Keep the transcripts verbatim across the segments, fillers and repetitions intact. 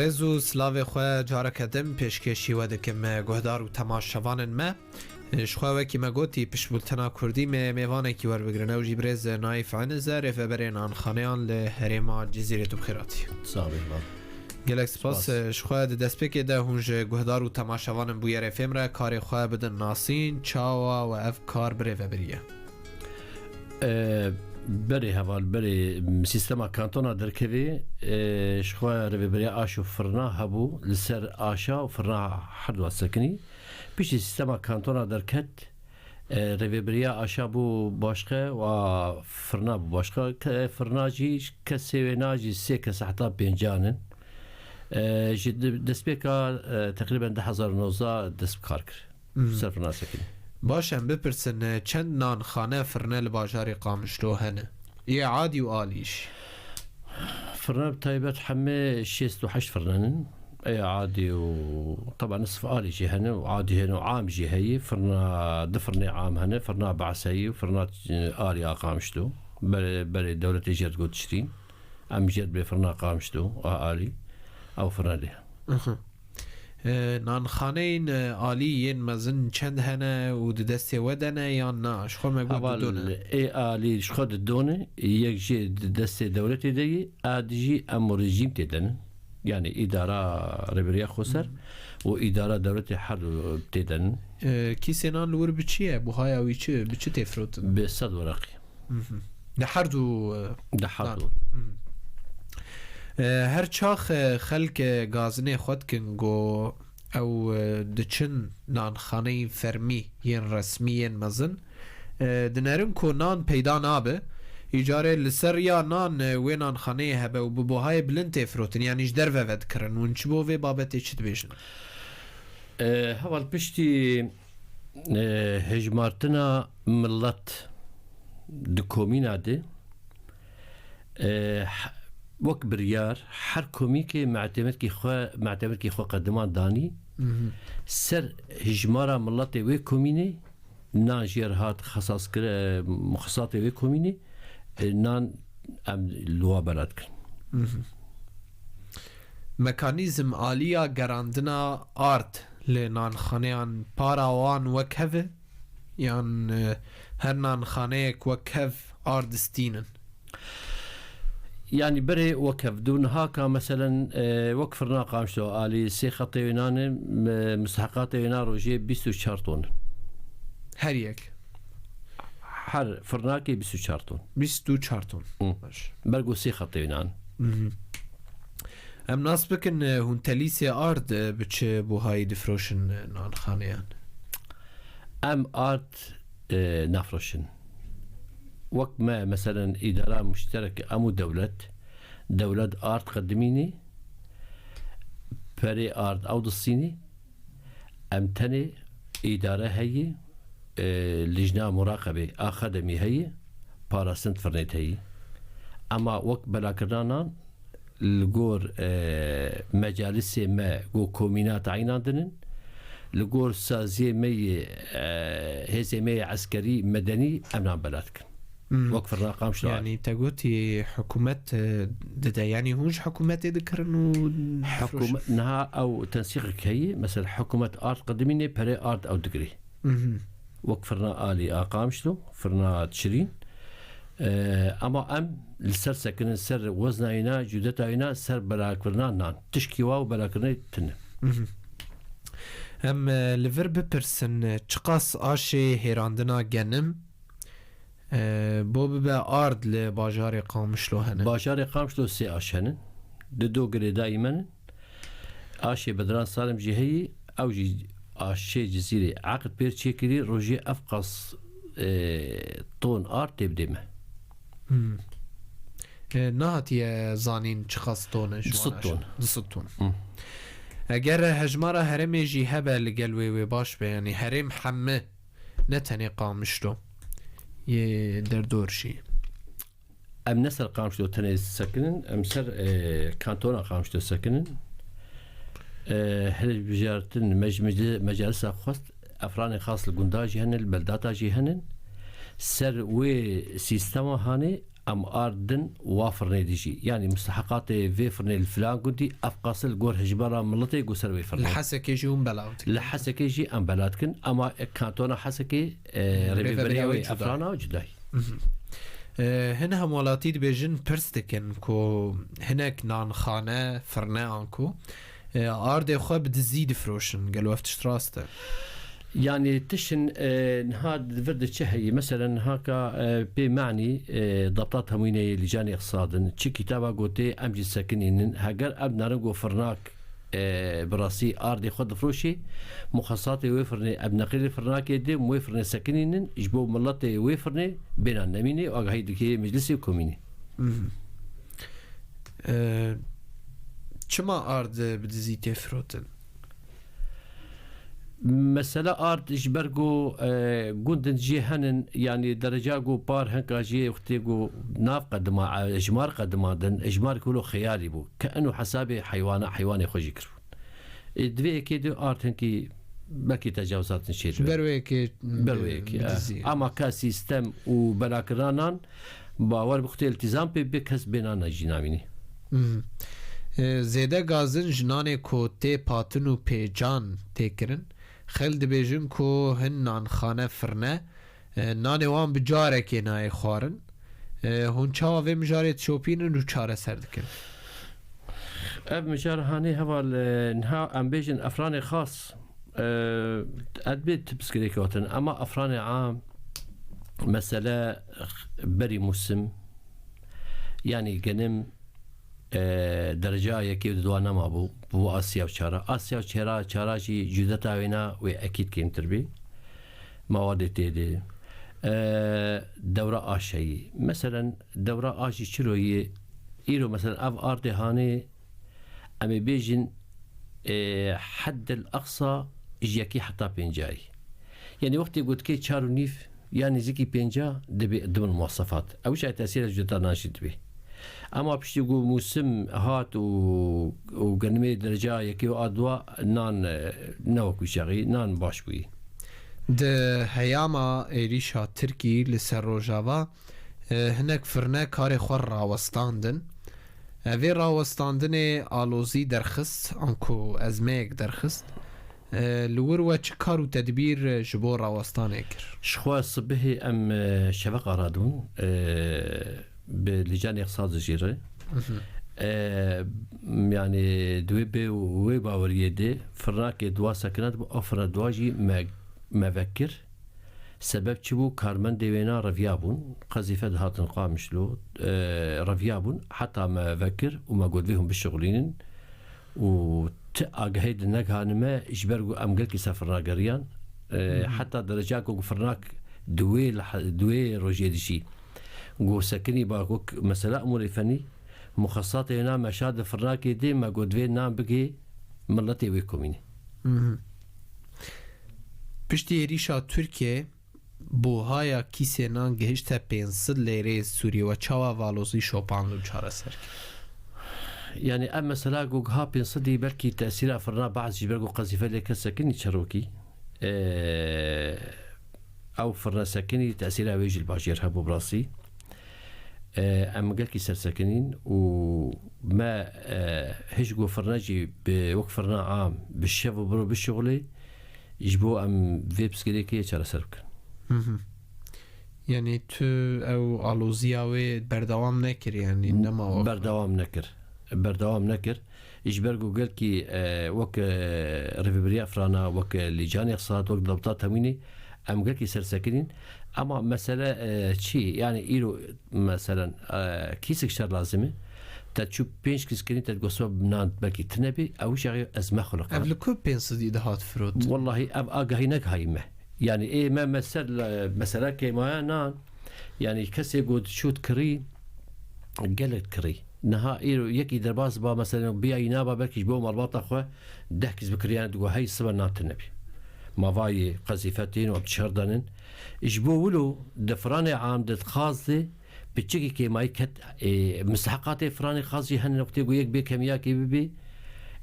Ez û silavê xwe careke din pêşkêşî we dikim, guhdar û temaşevanên me. Ji xwe wekî me gotî, piştbultena Kurdî me mêvanekî werbigirin. Ew jî birêz Naîf Eniz e, rêveberê nanxaneyan li herêma Cizîrê. Tu bi xêr hatî. Sağ olun. Gelek spas. Spas. Ji xwe di destpêkê de hûn ji guhdar û temaşevanên bûyerê fêm re karê xwe bidin nasîn, çawa we ev kar bi rê ve biriye? E, berê heval, berê sîstema kantona derkevê, e, ji xwe rêveberiya aş û firna hebû, li ser aşa û firna her dua sekinî. Piştî sîstema kantona derket, e, rêveberiya aşa bû başqe û a firna bû başqe. Ke-, firna jî kesê wêna jî sê kes heta pêncan in. E, ji de-, destpêka, e, teqrîben du hezar û nozdeh dest bi kar kir. Mhm. Ser firna sekinî. Baş, em bipirsin, çend nanxane, firne li bajarê Qamişlo hene? Yê adî û alî jî. Firne bi taybet hemê şêst û heşt firnenin. Ê adî û, teba nisf alî jî hene û adî hene û am jî heye. Firna, du firnê am hene. Firna Behs heye û firna, e, alî a Qamişlo. Berê, berê dewletê jê re digot tiştî. Em jê re bê firna Qamişlo a alî. Ew firne lê. Mhm. E, nanxaneyên, e, alî yên mezin çend hene û di destê we de ne yan na? Ji xwe me got Heval, di do ne. Ê alî ji xwe di do ne, yek jê di destê dewletê de ye, a di jî em rejîm tê de ne. Yani îdara rêberiya xweser û îdara dewletê her du tê de ne. E, kîsê nan li wir bi çi ye? Buhaya wî çi, bi çi tê firotin? Bi sed weraqî. Mhm. Di her du, e, Di her nan. Du. Mhm. E, her çax, e, xelk, e, gazinê xwe dikin ku ew, e, diçin nanxaneyên fermî yên resmî yên mezin, e, dinerin ku nan peyda nabe. Îcarê li ser riya nan, e, wê nanxaneyê hebe û bi buhayê bilind tê firotin, yanî ji derve vedikirin. Hûn çi bo vê babetê çi dibêjin? E, heval piştî e, hejmartina milet di komîna de, e, h-, wek biryar her komîkê me'temerkî xwe, me'temerkî xwe qediman danî. Mhm. Ser hejmara miletê wê komînê nan jê re hat xesaskir-, e, muxisatê wê komînê, e, nan em li wa bela dikin. Mhm. Mekanîzm aliya gerandina ard li nanxaneyan para wan wek hev e? Yan, e, her nanxaneyek wek hev ard distînin? Yani berê wek hev du niha ka meselen, e, wek firna Qamişlo alî sê xetê wê nan e, me-, musteheqatê wê na rojê bîst û çar ton. Her yek? Her firnakê bîst û çar ton. Bîst û çar ton. Hı. Baş. Ber ku sê xetê wê nan. Mhm. Em nas bikin, e, hûn telîsê ard, e, bi çi buhayî difroşin, e, nanxaneyan? Em ard, e, nafroşin. Wek me, meselen, îdara muşterek em û dewlet, dewlet ard qedimînî, perê ard ew distînî, em tenê îdare heye, e, lijna muraqebê a xedemî heye, parastin firnêt heye. Ema wek belakirina nan li gor, e, mecalisê me ku komîna tayînandin in, li gor saziyê me yê, e, hêzê me yê eskerî medenî em nan bela dikin. Hmm. Wek firna Qamişlo. Yani te gotî hikûmet, e, dide. Yani hûn ji hikûmetê dikirin û Hikûmet, niha ew tensîqek heye. Mesela hikûmet ard qedimînê perê ard ew digirê. Mhm. Wek firna alî a Qamişlo, firna Tişrîn. E, ama em li ser sekinin, ser wezna wîna, cudeta wîna, ser berakirina nan. Tişkî wa û berakirinê tune. Mhm. Em, e, li vir bipirsin, e, çiqas aşê hêrandina genim, e, bo bibe ard li bajarê Qamişlo hene? Bajarê Qamişlo sê aş hene. Di do girêdayî me ne. Aşê Bedran Salim jî heye, ew jî aşê Cizîrê eqd pêr çêkirî, rojê ev qas, e, ton ard tê bidê me. Hmm. E, nehatiye zanîn çiqas ton e ji wan aşan? Du sed ton. Du sed ton. Hı. Eger hejmara herêmê jî hebe li gel wê, wê baş be, yanî herêm hemî, ne tenê Qamişlo, yê derdor jî. Em ne ser Qamişlo tenê sekinin, em ser, e, kantona Qamişlo sekinin. E, hilbijartin mec-, mec-, mecalisa xwest, efranê xas li gunda jî hene, li beldata jî hene. Ser wê sîstema hanê em ard din wa firnê dijî. Yanî misteheqatê vê firnê li filan gundî, ev qas li gor hejmara miletê ku ser wê firnê. Li Hesekê jî hûn belav dikin. Li Hesekê jî em belav dikin, ama kantona Hesekê, e, rêveberiya wê Efrana cudayî. Mhm. E, hin hemwelatî dibêjin, pirs dikin ku hinek nanxane, firne anku, e, ardê xwe bi dizî difroşin. Gelo ev tişt rast e? Yanî tiştin, e, niha di vir de çi heye? Meselen niha ka, e, pê manî, e, dabta temwînê yê lîcanê îqtisadin, çi kitaba gotê em jî sekinînin, heger em narin ku firnak, e, bi rastî ardê xwe difroşî, muxesatê wê firnê, em neqilê firnakê dê, wê firnê sekinînin, ji bo miletê wê firnê bêna nemînê û agahî dikê meclisê komînê. Mhm. E, çima ard bi dizî tê firotin? Mesela ard ji ber ku, e, gundin jê henin, yanî dereca ku par hinka jê wextê ku nav qedima, e, ejmar qedimandin, ejmar kulo xeyalî bû. Ke eno hesabê heywana, heywanê xwe jî kiribûn. E, di vê yekê de ard hinkî belkî tecawizat çêdibe. Ber wê yekê, ber wê yekê, bi dizî. Ama ka sîstem û belakirina nan, bawer bi xwe iltîzam pê bê kes bê nan jî namînî. Mhm. E, zêde gazin ji nanê ku tê patin û pêcan tê kirin. Xelk dibêjin ku hin nanxane firne, e, nanê wan bi carekê nayê xwarin. E, hûn çawa vê mijarê dişopînin û çareser dikin? Ev mijar hanê heval, e, niha em bêjin efranê xas, e, ez bê tipsgirêk gotin, ama efranê am, mesele berî musim, yanî genim, e, dereca yekê û duwa nema bû, bû Asya û çara. Asya û çera, çara jî cudeta wêna wê ekîd kêmtir bî. Mawadê tê de. E, dewra aşeyî. Meselen, dewra a jî çilo yê? Îro, meselen, ev ardê hanê, em ê bêjin, e, heddil eqsa ji yekî heta pêncayî. Yanî wextê gotikê çar û nîv, ya nêzîkî pênca dibe, dibin muwasefat. Ew jî tesîra cudeta nan jî dibe. Ema piştî ku mûsim hat û, û genimê dereca yekê û a dua nan, e, ne wekî çaxî, nan baş bûyî. Di heyama êrîşa Tirkî li ser Rojava, e, hinek firne karê xwe rawestandin. Evê rawestandinê alozî derxist, anku ezmeyek derxist. E, li wir we çi kar û tedbîr ji bo rawestanê kir? Ji xwe sibihê em, e, şeveqa radibûn, e, bi lîcanê îqtisad jî re. Mhm. E, yanî di wê bê û wê baweriyê de firnakê dua sekine dibû, ew firna dua jî me, me vekir. Sebeb çi bû? Karmendê wêna reviyabûn, qezîfe dihatin Qamişlo, e, reviyabûn, heta me vekir û me got vê hûn bişixulînin û ti agahê di negihanime, ji ber ku em gelkî ser firna geriyan, e, Hı hı. heta dereca ku firnak di wê leh-, di wê rojê dijî. Ku sekinî ba ku k-, mesela emûrê fenî, muxesatê wêna meşa di firnakê dê, me got vê nan bigê miletê wê komînê. Hı hı. Piştî êrîşa Tirkiyê, buhaya kîsê nan gihişte pênc sed lêreyê Sûrî, we çawa valozî şopand û çareser kir? Yanî ev mesela ku giha pênc sedî belkî tesîra firna behs ji ber ku qezîfe lê kes sekinî çerokî. Ee, ew firne sekinî tesîra wê jî li bajêr hebû bi rastî. Ee, em gelkî sersekinîn û me, e, hişk û firne jî bi wek firna am bi şev û biro bişuxulê, ji bo em vê pirsgirêkê çareser bikin. Hı hı. Yanî tu ew aloziya wê berdewam nekir, yanî nema wek. Berdewam nekir. Berdewam nekir. Ji ber ku gelkî, e, wek, e, Rêveberiya Efrana, wek, e, Lîcanê Îqtisad, wek Dewleta Temwînê, em gelkî sersekinîn. Ema mesele, e, çi? Yanî îro, meselen, e, kîsik şer lazim e. Te çû pênc kîs kirîn, te digot sibe nan belkî tune bî, ew jî ez mexluq. Ev li ku pênc sedî dihat firot? Wellahî ev agahî negihayî me. Yanî ê me, me ser, e, mesela kêmaya nan, yanî kesê got çût kirî, gelek kirî. Niha îro yekî derbas ba, mesela, biyayî naba, belkî ji bo malbata xwe deh kîs bikiriyane, digo hey sibe nan tune bî. Ma vayê qezîfetên û em çerdanin. Ji bo wilo di firanê am de xaz de piçikî kêmayî ket, e, misteheqatê firanê xaz jî hene noqtê ku yek bê kemiyakê bibê.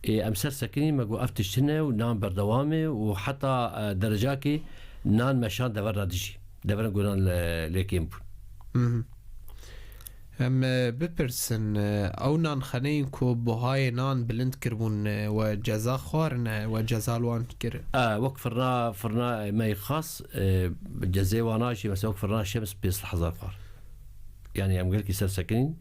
E, em ser sekinî me got ev tişt hine û nan berdewam e û heta, e, derecakê nan meşan dever re dijî. Deverin ku nan lê, lê kêm bûn. Hı hı. Em e, bipirsin, e, ew nanxaneyên ku buhayê nan bilind kiribûn, e, we ceza xwarine, we ceza li wan kir? E, wek firna, firna me yê xas, e, cezê wana jî, mesela wek firna Şems pênc sed hezar xwar. Yani em gelkî ser sekinîn,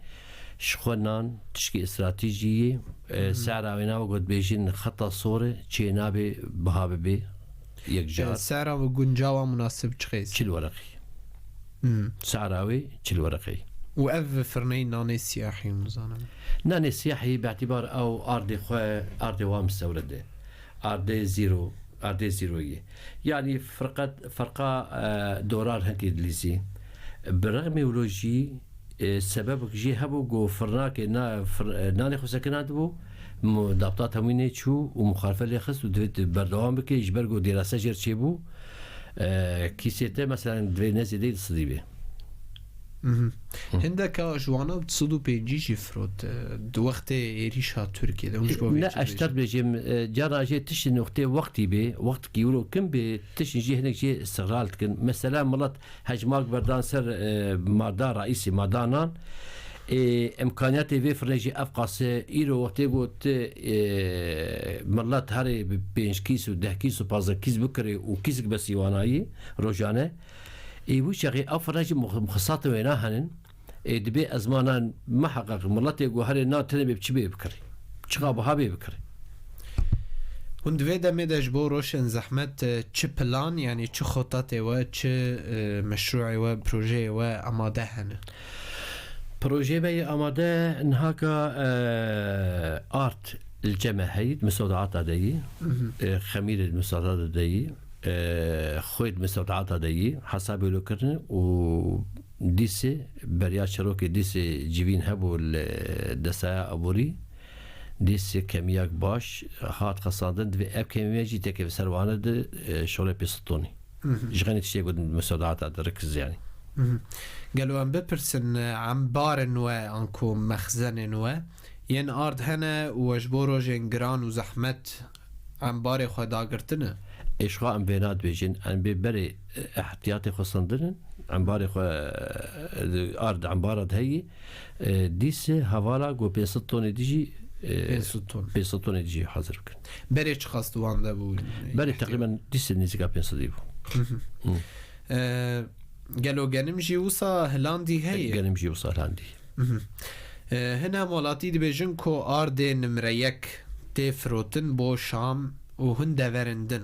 ji xwe nan, tişkî stratejî yê, e, sehra wê nava ku dibêjin xeta sor e, çê nabe biha bibe yek car. E, sehra ve guncawa munasib çi qeys? Çil wereqî. Hmm. Sehra wê çil wereqî. Û ev firneyî nanê siyahî, nizanim. Nanê siyahî, bi îtîbar ew ardê xwe, ardê wan mistewred e. Ardê zîro, ardê zîroyê. Yani firqet, ferqa, e, dorar hinkê dilîzî. Bi rexmê wilo jî, e, sebebek jê hebû ku firnakê na-, fir-, e, nanê xwe sekinandibû, mu-, dabta temwînê çû û muxalife lê xist û divê tu berdewam bike, ji ber ku dêrase jêr çêbû, e, kîsê te, meselen, divê ne zêdeyî li sedî be. Mhm. Hı. Hindeka ji wana bi sed û pêncî jî firot, e, di wextê êrîşa Tirkiyê de hûn ji bo vê Ne, çi ez dibêjin? Te dibêjim, e, cara jê tiştin wextê wextî bê, wextekî wilo kin bê, tiştin jê hinek jê istiqlal dikin. Mesela milet hejmak berdan ser, e, mada raîsî, madanan, e, imkaniyatê vê firnê jî ev qase îro wextê got, e, milet herê bi pênc kîs û deh kîs û pazdeh kîs bikirê û kîsik besî wanayî rojane, ê wî çaxê ew firne jî mix-, mixisatên wêna henin. Ê dibê ezmana miheqeq miletê ku herê na tenê bê çi bê bikirî. Çiqa biha bê bikirî. Hûn di vê demê de ji bo roşên zehmet, e, çi plan, yanî çi xotatê we, çi, e, meşrûê we, projeyê we amade hene? Projeyê me yê amade nihaka, e, ard li cem e heyî, di misodaata de yî, Mhm. e, xemîrê di misodaata de yî, e, xwê di misodaata de yî, hesabê wilo kirine û dîsê beriya çerokê dîsê civîn hebû li destaya aborî, dîsê kemiyak baş hat xesandin, divê ev kemiya jî teke ser wane di, e, şolê pênc sed tonî. Mhm. Ji xenî tiştê ku di misodaata de rikiz yani. Mhm. Gelo em bipirsin, e, embarên we anku mexzenên we yên ard hene û we ji bo rojên giran û zehmet embarê xwe dagirtine? Ê ji xwe em vêna dibêjin, em bê berê, e, ehtiyatê xwe sindinin, embarê xwe, e, ard embara de heyî, e, dîsê hevala ku pênc sed tonê dijî, e, Pênc sed ton. Pênc sed tonê dijî hazir bikin. Berê çiqas di wan de bû? Berê teqrîben dîsê nêzîka pênc sed bû. Hı hı. Hı. E, gelo genim jî wisa hilandî heye? Genim jî wisa hilandî. Mhm. E, hin hemwelatî dibêjin ku ardê nimre yek tê firotin bo Şam û hin deverên din.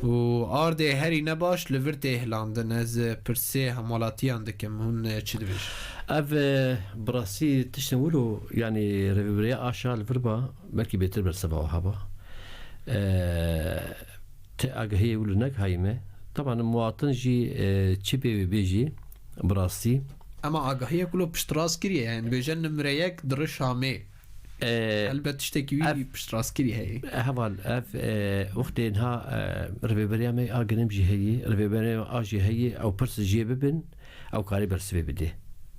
Û ardê herî ne baş li vir tê hilandin. Ez, e, pirsê hemwelatiyan dikim. Hûn, e, çi dibêjin? Ev, e, bi rastî tiştên wilo, yanî rêveberiya aşa li vir ba, belkî bêtir bersiva wiha ba. E, Ti agahiyê wilo negihayî me. Taban muwatin jî, e, çi pê wê bêjî, bi rastî. Ema agahiyek wilo piştrast kiriye, yani bêje nimre yek diri Şamê. E, Elbet tiştekî wî ev piştrast kiriye heye. Heval, ev, e, wextê niha, e, rêveberiya me a genim jî heye, rêveberiya me a jî heye, ew pirs jê bibin, ew karê bersivê bidê.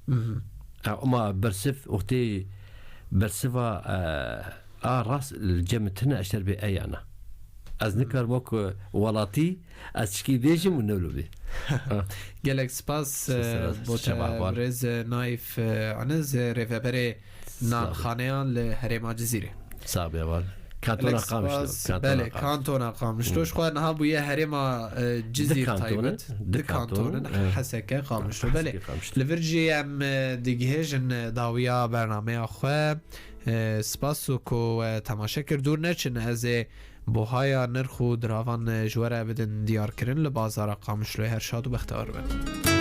Mhm. E, ema bersiv, wextê bersiva, e, A rast li cem tune eşter bê eyana. Ez nikarim wek welatî ez çikî bêjim û ne wilo bê. Gelek spas, Spas, e, bo te şema wan. Birêz, e, Naif, e, Eniz, e, rêveberê Sağ ol. Nanxaneyan li herêma Cizîrê. Sağ ol, heval. Kantona Gelek Qamişlo, spas. Kantona Belê, Qamişlo. Kantona Qamişlo. Hı. Ji xwe niha bûye herêma, e, Cizîr taybet. Di kanton, di kanton, e, Heseke, Qamişlo. Belê. Heseke, Qamişlo. Li vir jî em, e, digihêjin, e, dawiya bernameya xwe. E, spas û ku we temaşe kir. Dûr neçin, ez ê buhaya nirx û diravan, e, ji we re bidin diyarkirin li bazara Qamişloyê. Her şad û bextewar bin.